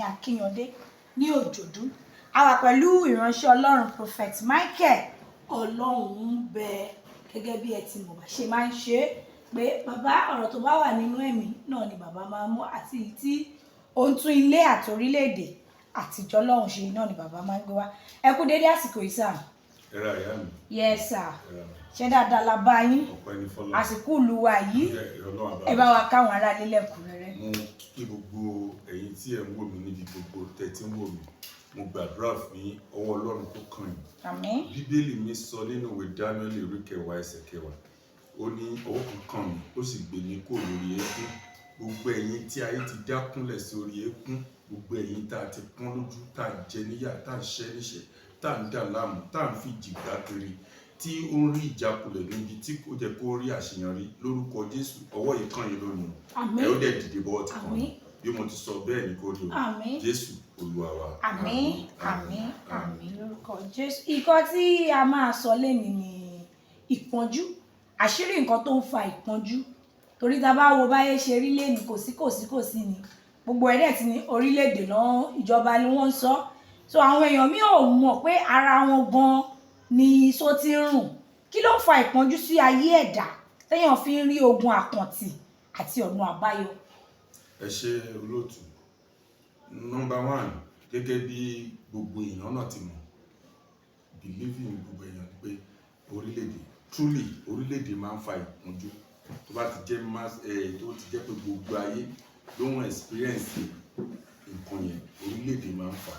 Akínyàndé ní Òjòdú. A wà pẹ̀lú ìránṣẹ́ Ọlọ́run, Prophet Michael Ọlọ́run ń bẹ. Gẹ́gẹ́ bí ẹ ti mọ̀ bá ṣe máa ń ṣe é pé bàbá, ọ̀rọ̀ tó bá wà nínú ẹ̀mí náà ni bàbá máa ń mú, àti èyí tí ó ń tún ilé àti orílẹ̀-èdè àtijọ́ lọ́hùn ṣe náà ni bàbá máa ń gbé wá. Ẹ kú dédé àsìkò yìí, sir. Ẹ ra, ìyá mi. Yes, sir. Ẹ ra. Ṣé dáadáa la bá yín? Ọpẹ́ ní fọlọ́. Àsìkò ìlú wa yìí. Ọlọ́run àbá. Ẹ bá wa káwọn ará nílẹ̀ kúrẹ́rẹ́. Mo kí gbogbo ẹ̀yin tí ẹ̀ ń wò mí níbi gbogbo tẹ́ tí ń wò mí. Mo gbàdúrà fún yín, ọwọ́ Ọlọ́run kó kàn yín. Àmín. Bíbélì mi sọ nínú ìwé Dáníẹ́lì orí 10 ẹsẹ̀ 10, ó ní ọwọ́ kan kàn mí, ó sì gbé mi kúrò lórí eékún. Gbogbo ẹ̀yin tí ayé ti dákúnlẹ̀ sí orí eékún, gbogbo ẹ̀yin tá a ti pọ́n lójú, tá a jẹ níyà, tá a ṣẹ́ níṣẹ́, tá a ń dà láàmú, tá a ń fi jìgbá kiri, tí ó ń rí ìjákulẹ̀ níbi tí kò jẹ́ kó rí àṣeyọrí, lórúkọ Jésù, ọwọ́ yìí kàn yín lónìí o. Àmín. Ẹ ó dẹ̀ dìde bọ́wọ́ ti kàn Àmín. yín. Bí mo ti sọ, bẹ́ẹ̀ ni kó rí o. Àmín. Jésù Olúwa wa. Àmín, àmín, àmín lórúkọ Jésù. Ìkan tí a máa sọ lénìí ni ìpọ́njú, àṣírí nǹkan tó ń fa ìpọ́njú, torí tá a bá wo báyé ṣe rí lénìí, kò sí, kò sí, kò sí ni gbogbo ẹ̀ dẹ̀ ti ní orílẹ̀-èdè náà, ìjọba ni wọ́n ń sọ. So àwọn èèyàn mi ò mọ̀ pé ara wọn gan ni iṣó ti ń rùn. Kí ló ń fa ìpọ́njú sí ayé ẹ̀dá téèyàn fi ń rí ogun àkàntì àti ọ̀nà àbáyọ? Ẹ ṣe, olóòtú. Number one, gẹ́gẹ́ bí gbogbo èèyàn náà ti mọ̀, believing gbogbo èèyàn ni pé orílẹ̀-èdè, truly, orílẹ̀-èdè máa ń fa ìpọ́njú. Tó bá ti jẹ́ mass ẹ̀, tó ti jẹ́ pé gbogbo ayé ló ń experience nǹkan yẹn, orílẹ̀-èdè máa ń fa,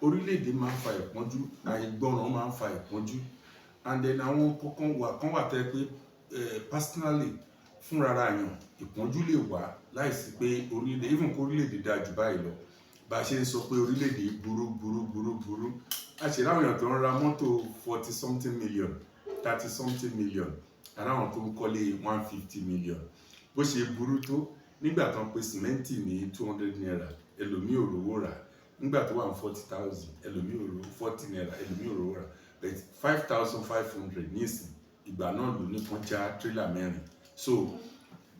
orílẹ̀-èdè máa ń fa ìpọ́njú. Àìgbọràn máa ń fa ìpọ́njú. And then àwọn kankan wà, kan wà tẹ́ pé personally, fúnrara yàn, ìpọ́njú lè wá láìsí pé orílẹ̀, even kó orílẹ̀-èdè dáa jù báyìí lọ. Bá a ṣe ń sọ pé orílẹ̀-èdè burú burú burú burú, a ṣe láwọn èèyàn tó ń ra mọ́tò 40 something million, 30 something million, aráwọn tó ń kọ́lé 150 million. Bó ṣe burú tó, nígbà tó ń pe sìmẹ́ǹtì ní ₦200, ẹlòmíì ò rówó rà. Nígbà tó wà ní 40,000, ẹlòmíì ò rówó, ₦40, ẹlòmíì ò rówó rà. But 5,500 nísìn, ìgbà náà ló ní kan já tírélà mẹ́rin. So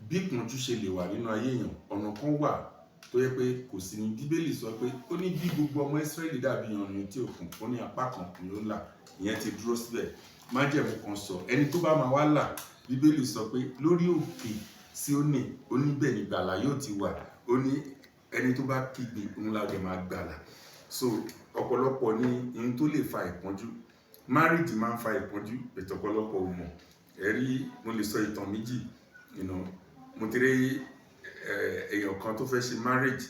bí ìpọ́njú ṣe lè wà nínú ayé èèyàn, ọ̀nà kan wà tó yẹ pé kò sí ní. Bíbélì sọ pé ó ní bí gbogbo ọmọ Ísírẹ́lì dàbí yanrìn tí òkun, ó ní apá kan ni ó là. Ìyẹn ti dúró síbẹ̀. Májẹ̀mú kan sọ ẹni tó bá máa wá là. Bíbélì sọ pé lórí òkè Síónì, ó níbẹ̀ ní ìgbàlà yóò ti wà. Ó ní ẹni tó bá kígbe, òun la dẹ̀ máa gbàlà. So ọ̀pọ̀lọpọ̀ ní ohun tó lè fa ìpọ́njú. Marriage máa ń fa ìpọ́njú, ètò ọ̀pọ̀lọpọ̀ ò mọ̀. Ẹ̀rí, mo lè sọ ìtàn méjì. Mo ti rí èèyàn kan tó fẹ́ ṣe marriage,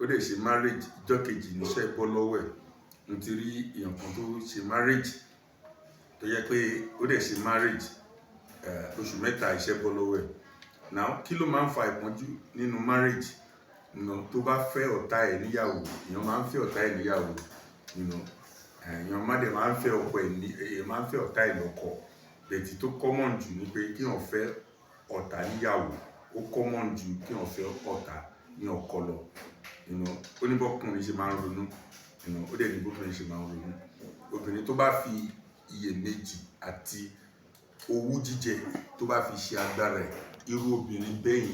ó dẹ̀ ṣe marriage, ìjọ́ kejì níṣẹ́ bọ́ lọ́wọ́ ẹ̀. Mo ti rí èèyàn kan tó ṣe marriage, tó yẹ pé ó dẹ̀ ṣe marriage, oṣù 3, iṣẹ́ bọ́ lọ́wọ́ ẹ̀. Now, kí ló máa ń fa ìpọ́njú nínú marriage? Tó bá fẹ́ ọ̀tá ẹ̀ níyàwó, èèyàn máa ń fẹ́ ọ̀tá ẹ̀ níyàwó. Èèyàn má dẹ̀ máa ń fẹ́ ọkọ ẹ̀ ní, èèyàn máa ń fẹ́ ọ̀tá ẹ̀ lọ́kọ. But tó common jù ni pé kí èèyàn fẹ́ ọ̀tá níyàwó, ó common jù kí èèyàn fẹ́ ọ̀tá ní ọkọ lọ. Ó ní bọ́kùnrin ṣe máa ń ronú, ó dẹ̀ ní bóbìnrin ṣe máa ń ronú. Obìnrin tó bá fi iyèméjì àti owú jíjẹ tó bá fi ṣe agbára ẹ̀, irú obìnrin bẹ́ẹ̀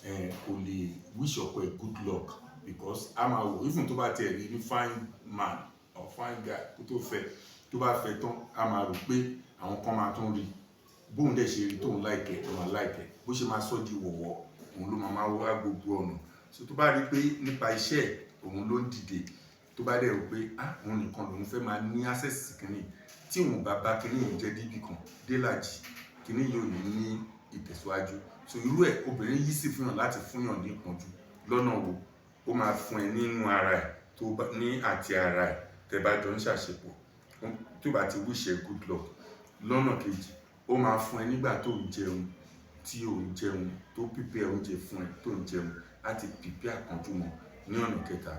yẹn kò lè wish ọkọ ẹ̀ good luck, because a máa wò, even tó bá tiẹ̀ rí ní fine man or fine guy kó tó fẹ́, tó bá fẹ́ tán, a máa rò pé àwọn kan máa tún rí bóun dẹ̀ ṣe rí tóun like ẹ́, tó máa like ẹ́, bó ṣe máa sọ́ di wọ̀wọ́, òun ló máa máa wá gbogbo ọ̀nà. So tó bá rí pé nípa iṣẹ́ ẹ̀, òun ló ń dìde, tó bá dẹ̀ rò pé, ah, òun nìkan lòun fẹ́ máa ní access sí kínní, tí òun bá bá kínní yìí jẹ́ débì kan délàjì, kínní yìí ò ní ní ìtẹ̀síwájú. So irú ẹ̀, obìnrin yìí sì fúnyàn láti fúnyàn ní ìpọ́njú lọ́nà wo? Ó máa fún ẹ nínú ara ẹ̀ tó bá ní àti ara ẹ̀ tẹ́ bá jọ ń ṣàṣepọ̀, tó bá ti wish ẹ good luck. Lọ́nà kejì, ó máa fún ẹ nígbà tó ń jẹun, tí ò ń jẹun, tó prepare oúnjẹ fún ẹ tó ń jẹun, láti prepare àkànjú mọ́. Ní ọ̀nà kẹta,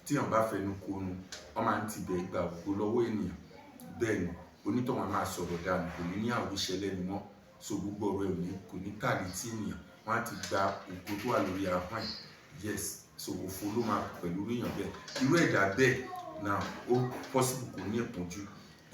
tí èèyàn bá fẹnu konu, wọ́n máa ń tibẹ̀ gba ògo lọ́wọ́ ènìyàn. Bẹ́ẹ̀ ni onítọ̀hún á máa sọ̀rọ̀ dànù, kò ní ní àwíṣẹ lẹ́nu mọ́. So gbogbo ọ̀rọ̀ ẹ̀ ò ní, kò ní tà létí ènìyàn. Wọ́n á ti gba ògo tó wà lórí ahọ́n ẹ̀. Yes, so òfo ló máa pẹ̀lú irú èèyàn bẹ́ẹ̀, irú ẹ̀dá bẹ́ẹ̀. Now, ó possible kò ní ìpọ́njú.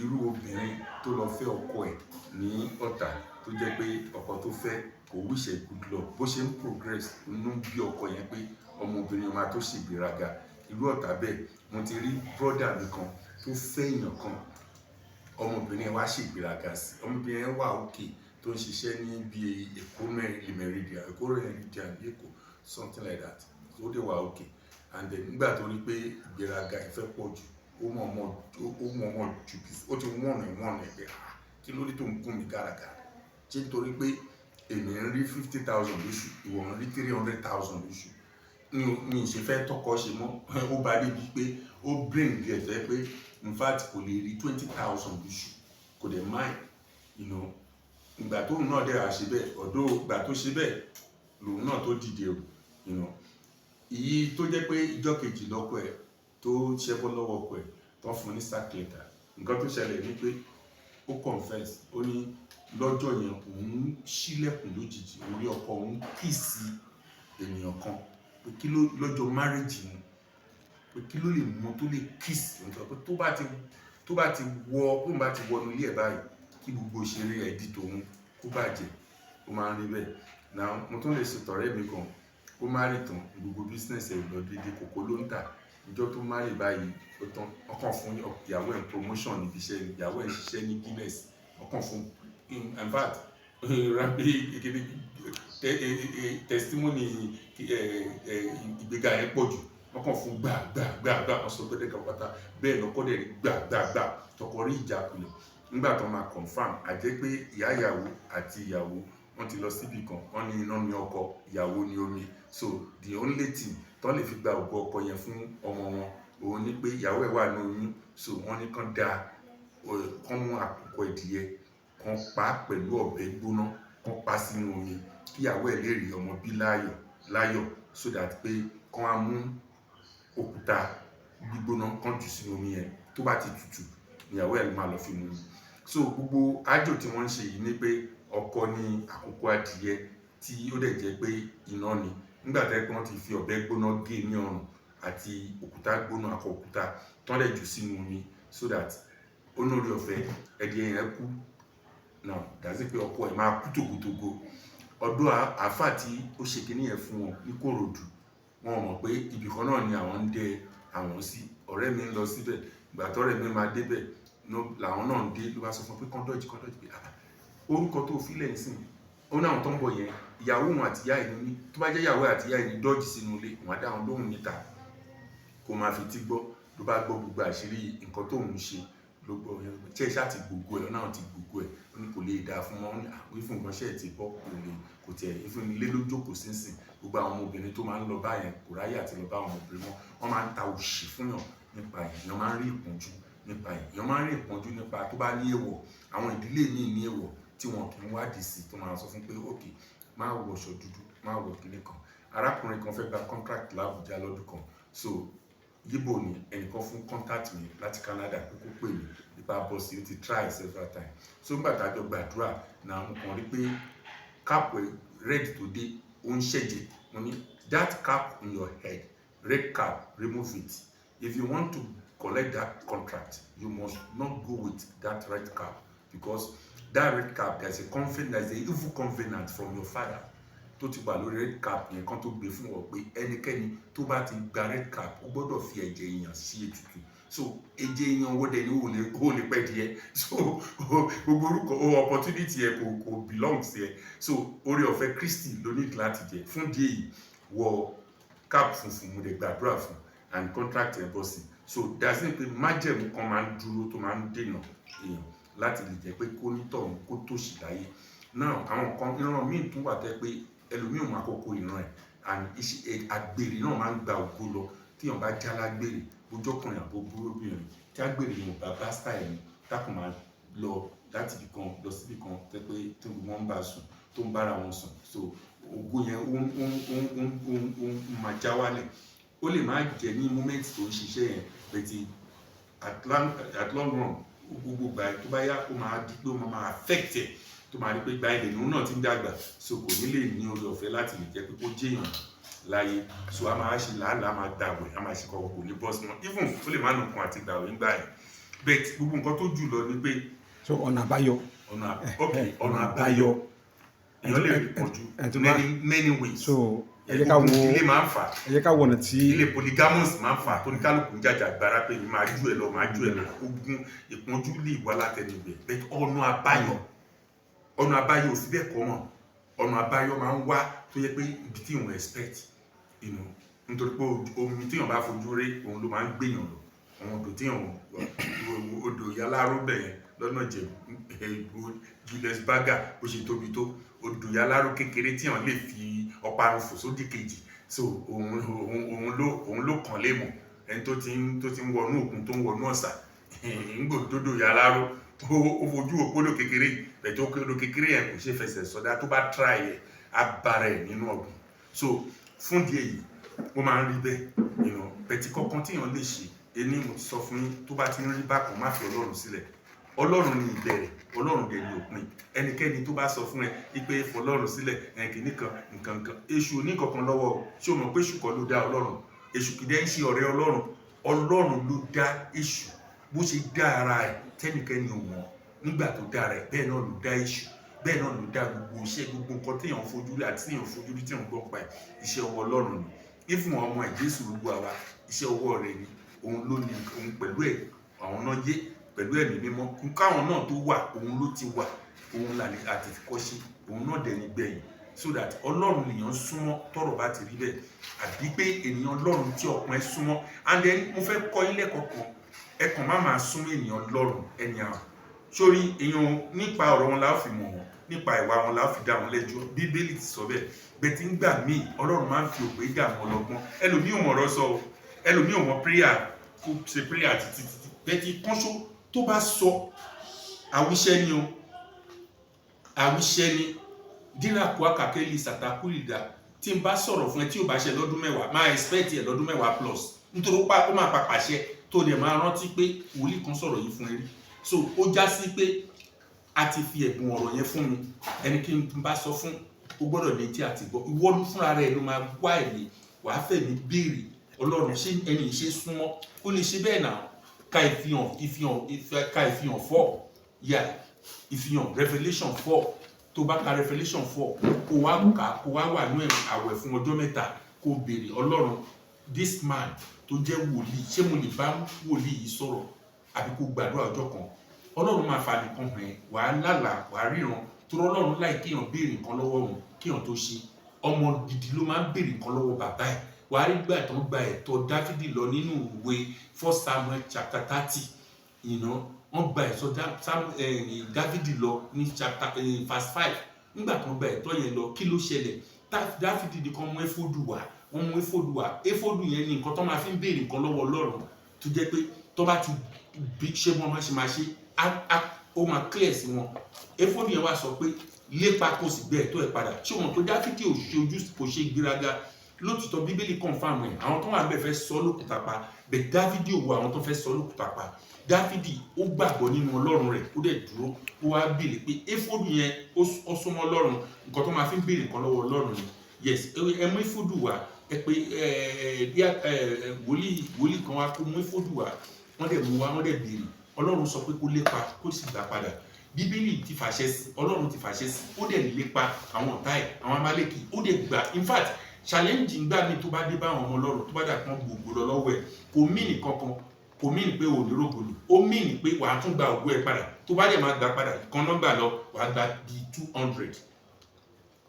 Irú obìnrin tó lọ fẹ́ ọkọ ẹ̀ ní ọ̀tá, tó jẹ́ pé ọkọ tó fẹ́ kò wish ẹ good luck, bó ṣe ń progress, inú bí ọkọ yẹn pé ọmọbìnrin máa tó ṣègbéraga. Irú ọ̀tá bẹ́ẹ̀, mo ti rí brother mi kan tó fẹ́ èèyàn kan. Ọmọbìnrin yẹn wá ṣe ìgbéraga sí. Ọmọbìnrin yẹn wà òkè, tó ń ṣiṣẹ́ ní bí Èkó Meridian, Èkó Meridian ní Èkó, something like that. Ó dé wà òkè, and then nígbà tó rí pé ìgbéraga ẹ̀ fẹ́ pọ̀ jù, ó mọ̀ ọmọ jù bí ó ti wọ̀nà ẹ̀ pé, "Ah, kí ló dé tó ń gún mi gàràgàrà? Ṣé nítorí pé èmi ń rí 50,000 lóṣù, ìwọ ń rí 300,000 lóṣù mi ì ṣe fẹ́ tọkọ ṣe mọ́?" Ó bá débi pé ó bring ẹ̀ fẹ́ pé in fact kò lè rí 20,000 lóṣù, kò dẹ̀ mind. Ìgbà tóun náà dẹ̀ wá ṣe bẹ́ẹ̀ ọ̀dọ́, ìgbà tó ṣe bẹ́ẹ̀ lòun náà tó dìde o. Ìyí tó jẹ́ pé ìjọ́ kejì lọ́kọ ẹ̀ tó ṣẹ́bọ́ lọ́wọ́ ọkọ ẹ̀ tó fún ní sack letter. Nǹkan tó ṣẹlẹ̀ ni pé ó confess, ó ní lọ́jọ́ yẹn òun ṣílẹ̀kùn lójijì, òun rí ọkọ òun kiss ènìyàn kan, pé kí ló lọ́jọ́ marriage wọn, pé kí ló lè mú tó lè kiss òun, sọ pé tó bá ti wọ, tóun bá ti wọnú ilé ẹ̀ báyìí, kí gbogbo ìṣeré ẹ̀ di tòun kó bàjẹ́. Ó máa ń rí bẹ́ẹ̀. Now, mo tún lè ṣe tọ̀rẹ́ mi kan. Ó marry tán, gbogbo business ẹ̀ lọ déédéé, kòkó ló ń tà. Ìjọ tó marry báyìí, ó tán. Ọkàn fún ìyàwó ẹ̀ promotion níbi iṣẹ́. Ìyàwó ẹ̀ ń ṣiṣẹ́ ní Guinness. Ọkàn fún, in fact, rabi testimony, ìgbéga yẹn pọ̀ jù. Wọ́n kàn fún gbà gbà gbà gbà, wọ́n sọ pé dẹ́ka pátá bẹ́ẹ̀ lọ́kọ́ dẹ̀ rí gbà gbà gbà, tọkọ rí ìjákulẹ̀. Nígbà tó máa confirm, àjẹ́ pé ìyá ìyàwó àti ìyàwó wọ́n ti lọ síbì kan, wọ́n ní iná ní ọkọ ìyàwó ní omi. So the only thing tó lè fi gba ògo ọkọ yẹn fún ọmọ wọn, òun ni pé ìyàwó ẹ̀ wà ní oyún. So wọ́n ní kán da, kán mú àkùkọ ìdìyẹ, kán pa pẹ̀lú ọ̀bẹ gbóná, kán pa sínú omi, kí ìyàwó ẹ̀ lè rí ọmọ bí láyọ̀ láyọ̀, so that pé kán á mú òkúta gbígbóná, kán jù sínú omi yẹn, tó bá ti tutù, ìyàwó ẹ̀ máa lọ fi mu. So gbogbo ájò tí wọ́n ń ṣe yìí ni pé ọkọ ní àkùkọ adìyẹ tí ó dẹ̀ jẹ́ pé iná ni. Nígbà tẹ́ pé wọ́n ti fi ọ̀bẹ gbóná gé ní ọrùn àti òkúta gbóná, akọ òkúta tán dẹ̀ jù sínú omi, so that ó ní orí ọ̀fẹ́ ẹdìyẹ yẹn kú. Now dàsí pé ọkọ ẹ̀ máa kú tògótògó. Ọdún àáfà tí ó ṣe kinní yẹn fún wọn ní Kòròdú, wọn mọ̀ pé ibì kan náà ni àwọn ń dẹ àwọn sí. Ọ̀rẹ́ mi ń lọ síbẹ̀. Ìgbà tọ́rẹ́ mi máa débẹ̀ làwọn náà ń dé, ló bá sọ fún pé kán dọ̀jì, kán dọ̀jì, pé ah, orúkọ tó filẹ̀ ń sìn ó ní àwọn tó ń bọ̀ yẹn, ìyàwó òun àti ìyá ìlú ní. Tó bá jẹ́ ìyàwó àti ìyá ìlú dọ́jì sínú ilé, òun á dá wọn lóhùn níta kó máa fi tí gbọ́. Ló bá gbọ́ gbogbo àṣírí nǹkan tóun ṣe, ló gbọ́ yẹn ṣe ṣáà ti gbogbo ẹ̀ náà ti gbogbo ẹ̀. Ó ní kò lè dáa fún wọn. Ó ní àwọn ìfún nǹkan ṣe ti bọ́, kò lè kò tiẹ̀ ìfún ilé ló jókòó sínsìn. Gbogbo àwọn ọmọbìnrin tó máa ń lọ báyẹn, kò ráyè àti lọ bá àwọn ọmọbìnrin mọ́. Wọ́n máa ń ta òṣì fún yàn nípa ẹ̀. Èèyàn máa ń rí ìpọ́njú nípa ẹ̀. Èèyàn máa ń rí ìpọ́njú nípa tó bá ní èèwọ̀. Àwọn ìdílé míì ní èèwọ̀ tí wọn kì í wádìí sí, tó máa sọ fún pé ok, má wọṣọ dúdú, má wọ kíní kan. Arákùnrin kan fẹ́ gba contract l'Abuja lọ́dún kan. So yíbò ni ẹnìkan fún contact mi láti Canada pé kó pè mí nípa bọ́ọ̀sì. Ó ti try several times. So nígbà tá a jọ gbàdúrà náà, mo kàn rí pé cap red tó dé, ó ń ṣẹ̀jẹ̀. Mo ní, "That cap in your head, red cap, remove it. If you want to collect that contract, you must not go with that red cap, because that red cap, there's a covenant, there's a evil covenant from your father tó ti wà lórí red cap yẹn kan tó gbé fún ọ, pé ẹnikẹ́ni tó bá ti gba red cap, ó gbọ́dọ̀ fi ẹ̀jẹ̀ èèyàn sí ètùtù." So ẹ̀jẹ̀ èèyàn wo dẹ̀ ni ó lè pẹ́ díẹ̀. So gbogbo orúkọ opportunity ẹ kò belong sí ẹ. So oore ọ̀fẹ́ Kristi ló ní láti jẹ. Fún díẹ̀ yìí, wọ cap funfun. Mo dẹ̀ gbàdúrà fún and contract ẹ bọ́ sí. So that's it, pé májẹ̀mú kan máa ń dúró tó máa ń dènà èèyàn láti lè jẹ́ pé kó nítọ̀hún kó tòṣì láyé. Now, àwọn kan, ìran míì tún wà tẹ́ pé ẹlòmíì ò máa kọ́kọ́ ìran ẹ̀, and àgbèrè náà máa ń gba ògo lọ. Tíyàn bá já lágbèrè, bójọ́kùnrin àbó bóbìnrin, tí àgbèrè yẹn ò bá bá style ni tákùn máa lọ láti ibì kan lọ síbì kan, tẹ́ pé tí wọ́n ń bá sùn, tó ń bára wọn sùn, so ògo yẹn ó ń máa já wálẹ̀. Ó lè má jẹ́ ní moment tó ń ṣiṣẹ́ yẹn, but at long run, gbogbo ìgbà tó bá yá, ó máa di pé ó máa affect ẹ̀, tó máa rí pé gba ilẹ̀ lòun náà ti ń dàgbà, so kò ní lè ní oore ọ̀fẹ́ láti lè jẹ́ pé kó jẹ́yàn láyé. So a máa ṣe làálàá, máa gbàwẹ̀, a máa ṣe kọ̀kọ̀, kò ní bọ́ sí wọn. Even ó lè má nù kan àti gbàwẹ̀ ńgbà yẹn, but gbogbo nǹkan tó jù lọ ni pé So ọ̀nà àbáyọ. Ọ̀nà, ok, ọ̀nà àbáyọ, èèyàn lè rí pọ̀jù many many ways. So Ẹ jẹ́ ká Ogun wo ìdílé máa ń fà á. Ẹ jẹ́ ká wo ọ̀nà tí Ilé polygamous máa ń fà á, tó ní kálukú ń jàjà gbára pé mi máa jú ẹ lọ, máa jú ẹ lọ. Ogun ìpọ́njú lè wá látẹnu ibẹ̀, but ọ̀nà àbáyọ, ọ̀nà àbáyọ ò sí bẹ́ẹ̀ kọ́ mọ̀. Ọ̀nà àbáyọ máa ń wá tó yẹ pé ibi tí ìwọ̀n expect, nítorí pé omi téèyàn bá fojú rí, òun ló máa ń gbéyàn lọ. Àwọn odò téèyàn, odò Yaláró bẹ̀yẹn lọ́nà Ìjẹ̀bú, Julius Berger, bó ṣe tóbi tó, odò Yaláró kékeré téèyàn lè fi ọparun fò sódì kejì. So òun ló kàn lé mọ̀. Ẹni tó ti ń wọnú òkun, tó ń wọnú ọ̀sà ńgbò dódò Yaláró, ó fojú òpódò kékeré bẹ̀tẹ̀. Odò kékeré yẹn kò ṣe fẹsẹ̀ sọdá. Tó bá try ẹ̀, á bára ẹ̀ nínú ọ̀gbun. So fún díẹ̀ yìí, ó máa ń rí bẹ́ẹ̀. Bẹ̀tì kankan téèyàn lè ṣe ẹni mo ti sọ fún yín, tó bá ti ń rí bákan, má fi Ọlọ́run sílẹ̀. Ọlọ́run ní ìbẹ̀rẹ̀, Ọlọ́run dẹ̀ ní òpin. Ẹnikẹ́ni tó bá sọ fún ẹ wípé fọlọ́run sílẹ̀, ẹ̀ kìíní kan nǹkan kan, èṣù oníkankan lọ́wọ́ o. Ṣé o mọ̀ pé èṣù kọ́ ló dá Ọlọ́run? Èṣù kìí dẹ́ ń ṣe ọ̀rẹ́ Ọlọ́run. Ọlọ́run ló dá èṣù. Bó ṣe dá ara ẹ̀ tẹ́nikẹ́ni ò mọ̀ nígbà tó dá ara ẹ̀, bẹ́ẹ̀ náà ló dá èṣù, bẹ́ẹ̀ náà ló dá gbogbo iṣẹ́, gbogbo nǹkan téèyàn fojú rí àti téèyàn fojú rí, téèyàn gbọ́ pa ẹ̀. Iṣẹ́ ọwọ́ Ọlọ́run ni. Ìfún ọmọ ẹ̀ Jésù gbogbo àwa, iṣẹ́ ọwọ́ rẹ̀ ni. Òun ló ní òun pẹ̀lú ẹ̀, àwọn náà yé pẹ̀lú Ẹ̀mí Mímọ́ káwọn náà tó wà, òun ló ti wà, òun là ní àti kọ́ ṣe, òun náà dẹ̀ ní gbẹ̀yìn. So that Ọlọ́run lèèyàn súnmọ́ tọ́rọ̀ bá ti rí bẹ́ẹ̀, àbí pé ènìyàn Ọlọ́run tí ọkàn ẹ súnmọ́. And then mo fẹ́ kọ́ yín lẹ́kọ̀ọ́ kan. Ẹ kàn má máa súnmọ́ ènìyàn Ọlọ́run ẹni àwọn sórí èèyàn. Nípa ọ̀rọ̀ wọn la ó fi mọ̀ wọ́n, nípa ìwà wọn la ó fi dá wọn lẹ́jọ́. Bíbélì ti sọ bẹ́ẹ̀. Bẹ́ẹ̀ tí ń gbà míì, Ọlọ́run máa ń fi òpè dààmú ọlọ́gbọ́n. Ẹlòmíì ò mọ̀ ọ̀rọ̀ sọ o, ẹlòmíì ò mọ̀ prayer, kó ṣe prayer títí títí, bẹ́ẹ̀ tí kánṣó tó bá sọ, àwíṣẹ́ ni o, àwíṣẹ́ ni. Díràkú àkàkẹ́lì sàtàkùrìdà. Tí n bá sọ̀rọ̀ fún ẹ, tí ò bá ṣe lọ́dún 10, máa expect ẹ lọ́dún 10 plus, nítorí ó máa pàpàṣẹ tó dẹ̀ máa rántí pé wòlíì kan sọ̀rọ̀ yìí fún ẹ rí. So ó já sí pé a ti fi ẹ̀bùn ọ̀rọ̀ yẹn fún mi. Ẹni kí n bá sọ fún, ó gbọ́dọ̀ létí àti gbọ́. Ìwọ ló fúnra rẹ̀ ló máa wá ẹ̀mí, wàá fẹ̀mí béèrè Ọlọ́run, ṣé ẹni yìí ṣe súnmọ́? Ó lè ṣe bẹ́ẹ̀ náà. Ka Ìfihàn, Ìfihàn, ka Ìfihàn 4. Yeah, Ìfihàn, Revelation 4. Tó bá ka Revelation 4, kó wá kà, kó wá wà ní àwẹ̀ fún ọjọ́ 3, kó béèrè Ọlọ́run, this man tó jẹ́ wòlíì, ṣé mo lè bá wòlíì yìí sọ̀rọ̀? Àbí kó gbàdúrà ọjọ́ kan, Ọlọ́run máa fa nìkan hàn ẹ́, wàá lálàá, wàá ríran. Torí Ọlọ́run láì kéèyàn béèrè nǹkan lọ́wọ́ òun kéèyàn tó ṣe. Ọmọ gidi ló máa ń béèrè nǹkan lọ́wọ́ bàbá ẹ̀. Wàá rí gbà tó ń gba ẹ̀tọ́ Dáfídì lọ nínú ìwé 1 Samuel chapter 30. Wọ́n gba ẹ̀tọ́ Dáfídì lọ ní chapter verse 5. Nígbà tó ń gba ẹ̀tọ́ yẹn lọ, kí ló ṣẹlẹ̀? Dáfídì ní kán mú éfódù wá. Wọ́n mú éfódù wá. Éfódù yẹn ní nǹkan tó máa fi ń béèrè nǹkan lọ́wọ́ Ọlọ́run, tó jẹ́ pé tó bá ti bí ṣé wọ́n máa ṣe máa ṣe, ó máa clear sí wọn. Éfódù yẹn wá sọ pé lépa kó sì gbé ẹ̀tọ́ ẹ̀ padà. Ṣé wọn pé Dáfídì ò ṣe ojú, kò ṣe ìgbéraga? Lótìtọ́, Bíbélì confirm ẹ̀, àwọn tó wà níbẹ̀ fẹ́ sọ lókùúta pa bẹ́ẹ̀. Dáfídì ò wo àwọn tó fẹ́ sọ lókùúta pa. Dáfídì ó gbàgbọ́ nínú Ọlọ́run rẹ̀, ó dẹ̀ dúró, ó wá béèrè pé éfódù yẹn, ó súnmọ́ Ọlọ́run. Nǹkan tó máa fi ń béèrè nǹkan lọ́wọ́ Ọlọ́run ni. Yes, ẹ mú éfódù wá. Ẹ pé ẹ ẹ ẹ wòlíì, wòlíì kan wá kó mú éfódù wá. Wọ́n dẹ̀ mú wá, wọ́n dẹ̀ béèrè. Ọlọ́run sọ pé kó lépa, kó sì gbà padà. Bíbélì ti fàṣẹ sí, Ọlọ́run ti fàṣẹ sí. Ó dẹ̀ lépa àwọn ọ̀tá ẹ̀, àwọn Amálẹ́kì, ó dẹ̀ gbà. In fact, challenge ńgbà míì tó bá dé bá àwọn ọmọ Ọlọ́run, tó bá dà pọ́n gbogbo lọ lọ́wọ́ ẹ̀, kò mean kankan. Kò mean pé ò ní rògbòlò. Ó mean pé wàá tún gba ògo ẹ̀ padà. Tó bá dẹ̀ máa gbà padà, ìkan nọ́mbà lọ, wàá gba bíi 200.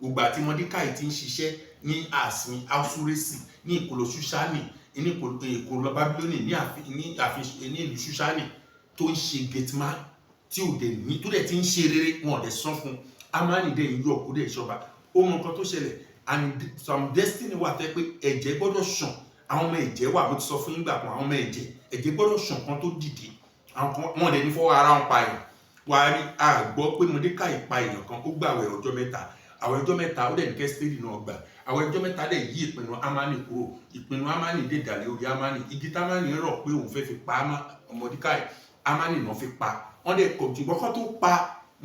Gbogbo àti Mọ́díkàì ti ń ṣiṣẹ́ ní ààfin Asuérùsì, ní ìkòlò Ṣúṣánì, ní ìkòlò Bábílónì, ní ààfin ní ìlú Ṣúṣánì, tó ń ṣe gateman, tí ò dẹ̀ ní, tó dẹ̀ ti ń ṣe rere, wọn ò dẹ̀ sán fún un. Amani dẹ̀ ń yọ, kó dẹ̀ ṣọba. Ó mọ nǹkan tó ṣẹlẹ̀. And some destiny wà tẹ́ pé ẹ̀jẹ̀ gbọ́dọ̀ ṣàn. Àwọn ọmọ ẹ̀jẹ̀ wà, bó ti sọ fún yín gbà kan. Àwọn ọmọ ẹ̀jẹ̀, ẹ̀jẹ̀ gbọ́dọ̀ ṣàn kan tó dìde. Àwọn kan wọn dẹ̀ ní fọwọ́ ara wọn pa èèyàn. Wà á rí àgbọ́ pé Mọ́dékàì pa èèyàn kan. Ó gbàwẹ̀ ọjọ́ 3. Àwọn ọjọ́ 3, ó dẹ̀ ní kẹ́sítérì náà gbà. Àwọn ọjọ́ 3 dẹ̀ yí ìpinnu Amani kúrò. Ìpinnu Amani dé dàlẹ́ orí Amani. Igi támani rọ̀ pé òun fẹ́ fi pa Mọ́dékàì, Amani náà fi pa. Wọ́n dẹ̀ kọ̀ jùgbọ́n kọ́ tó pa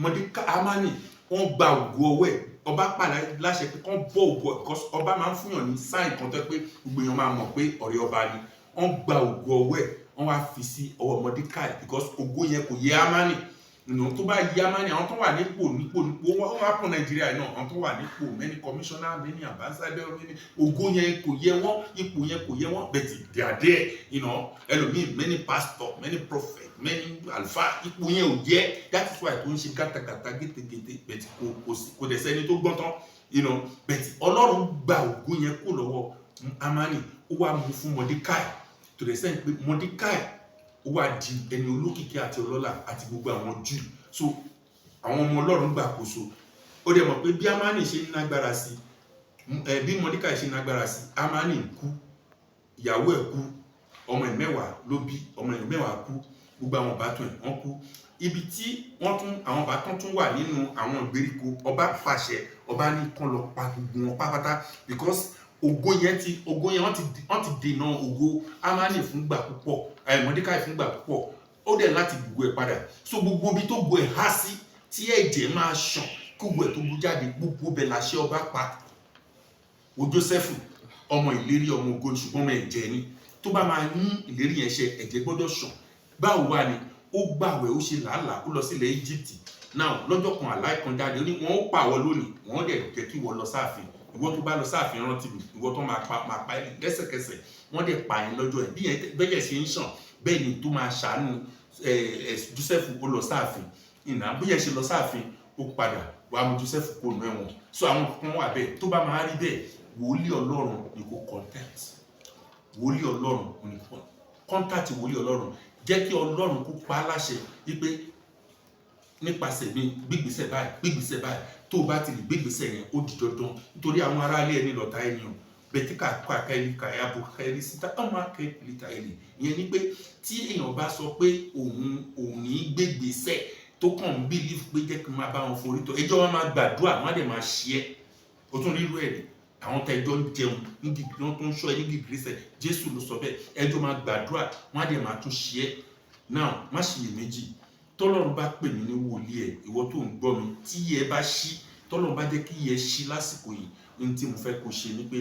Mọ́dékàì, Amani, wọ́n gba ògo ọwọ́ ẹ̀. Ọba pa láṣẹ pé kán bọ́ ògo ẹ̀, because ọba máa ń fúnyàn ní sign kan tó pé gbogbo èèyàn máa mọ̀ pé ọ̀rẹ́ ọba ni. Wọ́n gba ògo ọwọ́ ẹ̀, wọ́n wá fi sí ọwọ́ Mọ́dékàì, because ògo yẹn kò yẹ Amani. Nù tó bá yá máa ní àwọn tó wà nípò nípò nípò, wọ́n wá pọ̀ Nàìjíríà náà, àwọn tó wà nípò, many commissioner, many ambassador, many, ògo yẹn kò yẹ wọ́n, ipò yẹn kò yẹ wọ́n, but they are there. Ẹlòmíì, many pastor, many prophet, many alfa, ipò yẹn ò yẹ. That is why tó ń ṣe gàtàgàtà, gètègètè, but kò sí, kò dẹ̀ sẹ́ni tó gbọ́n tán. But Ọlọ́run gba ògo yẹn kó lọ́wọ́ Amani, ó wá mú fún Mordecai, to the extent pé Mordecai, ó wá di ẹni olókìkí àti ọlọ́lá àti gbogbo àwọn Júù. So àwọn ọmọ Ọlọ́run gbàkóso. Ó dẹ̀ mọ̀ pé bí Amani ṣe ń nágbára sí ẹ, bí Mordecai ṣe ń nágbára sí, Amani kú, ìyàwó ẹ̀ kú, ọmọ ẹ̀ 10 ló bí, ọmọ ẹ̀ 10 kú, gbogbo àwọn ìbátan ẹ̀ wọ́n kú. Ibi tí wọ́n tún, àwọn ìbátan tún wà nínú àwọn ìgbèríko, ọba pàṣẹ, ọba ní kán lọ pa gbogbo wọn pátápátá, because ògo yẹn ti, ògo yẹn, wọ́n ti dènà ògo Amani fúngbà púpọ̀, ẹ Mordecai fúngbà púpọ̀. Ó dẹ̀ láti gbogbo ẹ̀ padà. So gbogbo ibi tó gbogbo ẹ̀ há sí, tí ẹ̀jẹ̀ máa ṣàn kí gbogbo ẹ̀ tó gbó jáde, gbogbo bẹ̀ làṣẹ ọba pa. Wo Jósẹ́fù, ọmọ ìlérí, ọmọ ògo, ṣùgbọ́n ọmọ ẹ̀jẹ̀ ni. Tó bá máa mú ìlérí yẹn ṣẹ, ẹ̀jẹ̀ gbọ́dọ̀ ṣàn. Báwo wá ni? Ó gbàwẹ̀, ó ṣe làálàá, ó lọ sílẹ̀ Egypt. Now, lọ́jọ́ kan, àlá kan jáde, ó ní wọ́n ó pa àwọ̀ lónìí, wọ́n dẹ̀ jẹ́ kí wọ́n lọ sáàfin. Ìwọ tó bá lọ sáàfin, rántí mi, ìwọ tó máa pa, máa pa ẹ́ lẹ́sẹ̀kẹsẹ̀. Wọ́n dẹ̀ pa yín lọ́jọ́ ẹ̀. Bí yẹn bẹ́jẹ̀ ṣe ń ṣàn, bẹ́ẹ̀ ni tó máa ṣàánú ẹ ẹ Joseph. Ó lọ sáàfin ìnà, bí yẹn ṣe lọ sáàfin, ó padà wàá mú Joseph kó nu ẹ̀wọ̀n. So àwọn kan wà bẹ́ẹ̀. Tó bá máa rí bẹ́ẹ̀, wòlíì Ọlọ́run ni kò contact. Wòlíì Ọlọ́run ni kò contact. Wòlíì Ọlọ́run, jẹ́ kí Ọlọ́run kó pa á láṣẹ wípé nípasẹ̀ mi, gbígbésẹ̀ báyìí, gbígbésẹ̀ báyìí. Tó o bá ti lè gbégbésẹ̀ yẹn, ó di dandan, nítorí àwọn aráalé ẹni lọ́ta ẹni o. Bẹ̀tí ká kó àkàìlì kàyà bò kàìlì síta ọmọ akẹ́kọ̀ọ́ kàìlì. Ìyẹn ni pé tí èèyàn bá sọ pé òun ní gbégbésẹ̀, tó kàn ń believe pé jẹ́ kí n máa bá wọn forí tọ ẹjọ́, wọn máa gbàdúrà, wọn á dẹ̀ máa ṣe é. O tún rírú ẹ̀ rí, àwọn tẹjọ́ ń jẹun ní gìgì, wọn tó ń ṣọ́ ẹ ní gìgísẹ̀. Jésù ló sọ bẹ́ẹ̀. Ẹjọ́ máa gbàdúrà, wọn á dẹ̀ máa tún ṣe é. Now, má ṣiyèméjì. Tọ́lọ́run bá pè mí ní wòlíì ẹ̀, ìwọ tó ń gbọ́ mi, tí ẹ bá ṣí, tọ́lọ́run bá jẹ́ kí ẹ ṣí lásìkò yìí, ní tí mo fẹ́ kó ṣe ni pé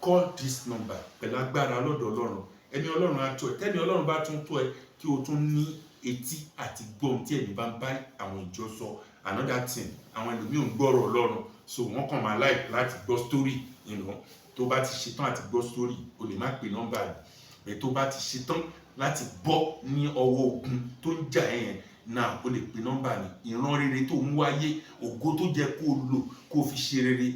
call this number. Pẹ̀lú agbára lọ́dọ̀ Ọlọ́run, ẹ̀mí Ọlọ́run á tó ẹ. Tẹ́mi Ọlọ́run bá tún tó ẹ, kí o tún ní etí àti gbọ́n tí ẹ̀mí bá ń bá àwọn ìjọ sọ. Another thing, àwọn ẹlòmíì ò ń gbọ́rọ̀ Ọlọ́run, so wọ́n kàn máa like láti gbọ́ story. Tó bá ti ṣetán àti gbọ́ story, o lè má pè nọ́mbà rẹ̀ bẹ́ẹ̀. Tó bá ti ṣetán láti bọ́ ní ọwọ́ ogun tó ń jà ẹ́ yẹn náà, o lè pè nọ́mbà mi. Ìran rere tó ń wáyé, ògo tó jẹ́ kó o lò kó o fi ṣe rere,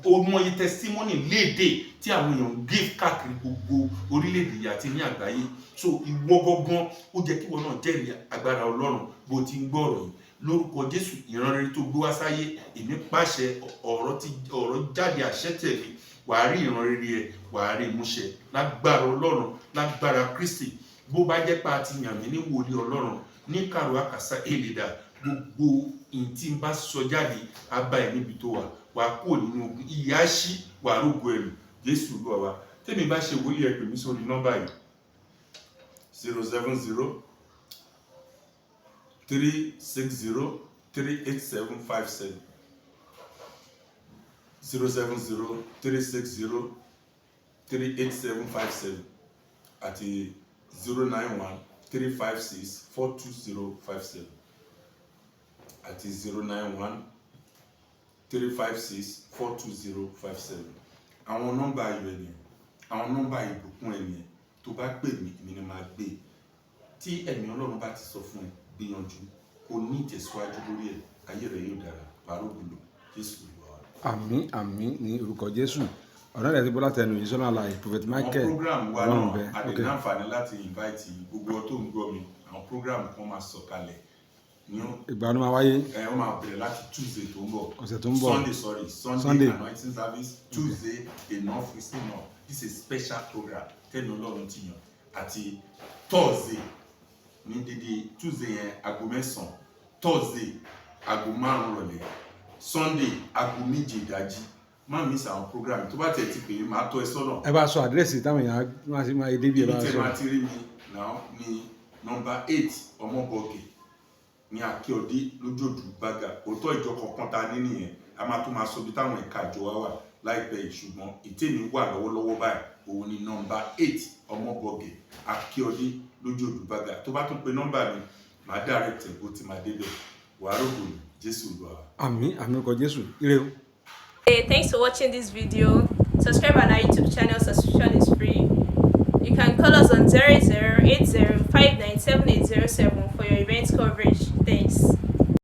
o mọyì testimony léde tí àwọn èèyàn ń give káàkiri gbogbo orílẹ̀-èdè yìí àti ní àgbáyé. So ìwọ gangan, ó jẹ́ kí ìwọ náà jẹ́rìí agbára Ọlọ́run bó ti ń gbọ́ ọ̀rọ̀ yìí. Lórúkọ Jésù, ìran rere tó gbé wá sáyé, èmi pàṣẹ, ọ̀rọ̀ tí ọ̀rọ̀ jáde, àṣẹ tẹ̀lé, wàá rí ìran rere ẹ̀, wàá rí ìmúṣẹ lágbára Ọlọ́run, lágbára Kristi. Bó bá jẹ́ pé a ti yàn mí ní wòlíì Ọlọ́run ní kàrò àkàsà èlìdà, gbogbo ìyìn tí n bá sọ jáde á bá ẹ níbi tó wà, wàá kúrò nínú ogun, ìyá ṣí, wàá rógo ẹlù. Jésù Olúwa wa. Tèmi bá ṣe wòlíì, ẹ pè mí sórí nọ́mbà yìí: 07036038757, 07036038757, àti 09135642057, àti 09135642057. Àwọn nọ́mbà ayọ̀ ènìyàn, àwọn nọ́mbà ìbùkún ènìyàn, tó bá pè mí, èmi ni màá gbé. Tí ẹ̀mí Ọlọ́run bá ti sọ fún ẹ, gbìyànjú kó ní ìtẹ̀síwájú lórí ẹ̀, ayé rẹ̀ yóò dára, wàá rògbòlò. Jésù Olúwa wa. Àmín, àmín ní orúkọ Jésù. Ọ̀nà ìrẹsì bọ́lá tẹnu yìí sọ́nà àlàyé Prophet Àwọn Michael program wa Ọlọ́run náà, bẹ. a lè Ok. ní àǹfààní láti invite gbogbo ọ tó ń gbọ́ mi. Àwọn program kan máa sọ̀kalẹ̀ ní Ìgbà ló máa wáyé? Ẹ ó máa bẹ̀rẹ̀ láti Tuesday tó ń bọ̀. Ọ̀sẹ̀ tó ń bọ̀. Sunday, sorry, Sunday, Sunday. Anointing service Tuesday, enough is enough. This is special program tẹ́nu Ọlọ́run ti yàn, àti Thursday ní dídí. Tuesday yẹn, aago 9, Thursday aago 5 rọ̀lẹ́, Sunday aago 7 ìdájí. Má miss àwọn program. Tó bá tẹ̀ ti pè é, máa tọ́ ẹ sọ́nà. Ẹ bá sọ àdírẹ́sì táwọn èèyàn máa ṣe máa débi ẹ Ibi bá tẹ́ sọ. máa ti rí mi náà ní nọ́mbà 8 Ọmọbọ̀gẹ̀ ní Akíọdé, lójòdù bàgà. Òótọ́, ìjọ kọ̀ọ̀kan ta ní nìyẹn. A máa tún máa sọ bí táwọn ẹ̀ka ìjọ wa wà láìpẹ́ yìí, ṣùgbọ́n ìtẹ́mi wà lọ́wọ́lọ́wọ́ báyìí, òun ni nọ́mbà 8 Ọmọbọ̀gẹ̀, Akíọdé, lójòdù bàgà. Tó bá tún pe nọ́mbà mi, màá direct ẹ̀ bó ti máa débẹ̀. Wàá rògbòlù. Jésù Olúwa wa. Àmín, àmín, orúkọ Jésù. Ire o. Hey, thanks for watching this video. Subscribe on our YouTube channel, subscription is free. You can call us on 0080 for your event coverage. Thanks.